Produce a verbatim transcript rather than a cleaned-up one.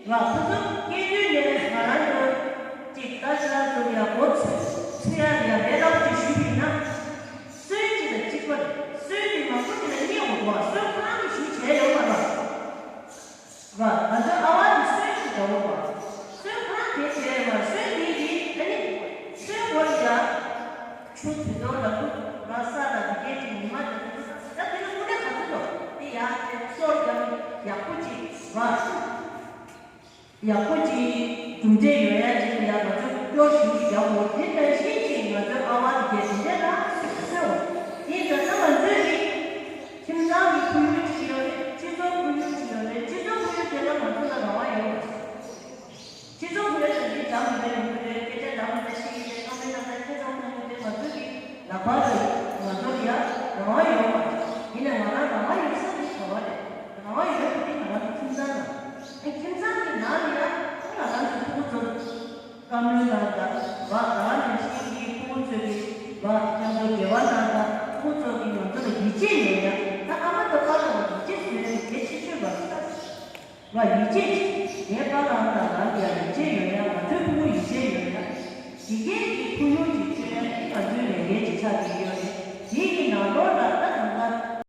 ལ་ཁོ་ཚོ་སྐྱེས་དུས་ནས་ང་རང་ཚོ་ཅིག་ལྟ་ཤ་ཚོ་ཡག་པོ་ཚོས་ཚོས་ཡག་ཡག་ལས་སླ་པོ་ཅིག་ཞུས་པ་ཡིན་ན། སོན་གཅིག་ལ་གཅིག་པ་རེད། སོན་དེ་མང་པོ་ཅིག་ལ་རྙེད་འོང་བ། སོན་ཁོ་རང་གིས་ཞུ་བྱས་ཡོད་མ་རེད། ང་ང་ཚོའི་ཨ་བ་དེ་སོན་ཞིག་འདྲ་བོ་བ། སོན་ཁོ་རང་དེ་བྱས་མ་སོན་དེ་དེ་ཨ་ནི་སོན་སྐོར་ལ་ཡ། ཆུ་དུས་ཐོག་ལ་ཁུ་ར་ས་ལ་དེ་གས་ཅིག་ཉི་མ་དེ་ད་དེ་ལ་ཀུ་ནས་ག་ཚོད་དོ་དེ་ཡ་དེ་སོར་ཀྱང་ཡག་པོ་ཅིག་བ། ཡག་པོ་ཅིག་གྲུབ་འབྲས་ཡོད་ཡ་ཅིག་ཡ་ང་ཚོས་སྐྱོར་ཞུ་ཞིག་རྒྱག་དགོས། དེ་ནང་བཞིན་ཅིག་ང་ཚོའི་ཨ་བ་དེ་གས་དེ་འདྲས་ལ་སོན་འོ་དེ་ད་ལྟ་ང་ཚོས་ཅིག་ཁྱིམ་ཚང་གི་ཁོར་ཡུག་ཅིག་ཡོད་རེད། སྤྱི་ཚོགས་ཁོར་ཡུག་ཅིག་ཡོད་རེད། སྤྱི་ཚོགས་ཁོར་ཡུག་དེ་ལ་ང་ཚོ་ལ་རང་དབང་ཡོད་རེད། སྤྱི་ཚོགས་ཁོར་ཡུག་དེ་འདྲ་མི་འདྲ་ཡོང་གི་རེད། སྐད་ཆ་འདྲ་མི་འདྲ་བཤད་ཀྱི་རེད། རྣམ་པ་ཚོ་ལ་ཁྱེད་ཚོ་ཁོར་ཡུག་དེ་ང་ཚོ་གི་ལག་པ་རེད། ང་ཚོ་ལ་ཡ་རང་དབང་ཡོད་མ་རེད། ཡིན་ནའི་ང་རང་རང་དབང་ཡོད་ས་དེ་ག་བ་རེད། རང་དབང་ཡོད་པ་དེ་ང་རང་གི་ཁྱིམ་ཚང་རེད། ཨ་ཁྱིམ་ཚང་གི་ནང་ལ་ཡ་ང་རང་གི་ཕྲུ་གུ་ཚོ་བཀའ་མོལ་གནང་དང་། བ་ད་ནང་བཞིན་གྱི་ཕྲུ་གུ་ཚོས་ཀྱི་བ་སྐྱབས་མགོན་རྒྱལ་བ་གནང་དང་། ཕྲུ་གུ་ཚོ་གི་ང་ཚོ་ལ་ཡིད་ཆེས་ཡོད་ཡ། ད་ཨ་མ་དང་པཱ་ལགས་ལ་ཡིད་ཆེས་ཟེར་ཡ་དེ་གལ་ཆེ་ཤོས་པ་རེད། ང་ཡིད་ཆེས་ངའི་པཱ་ལགས་དང་ང་ལ་ཡ་ཡིད་ཆེས་ཡོད་ཡ། ང་ཚོའི་ཕྲུ་གུ་ཡིད་ཆེས།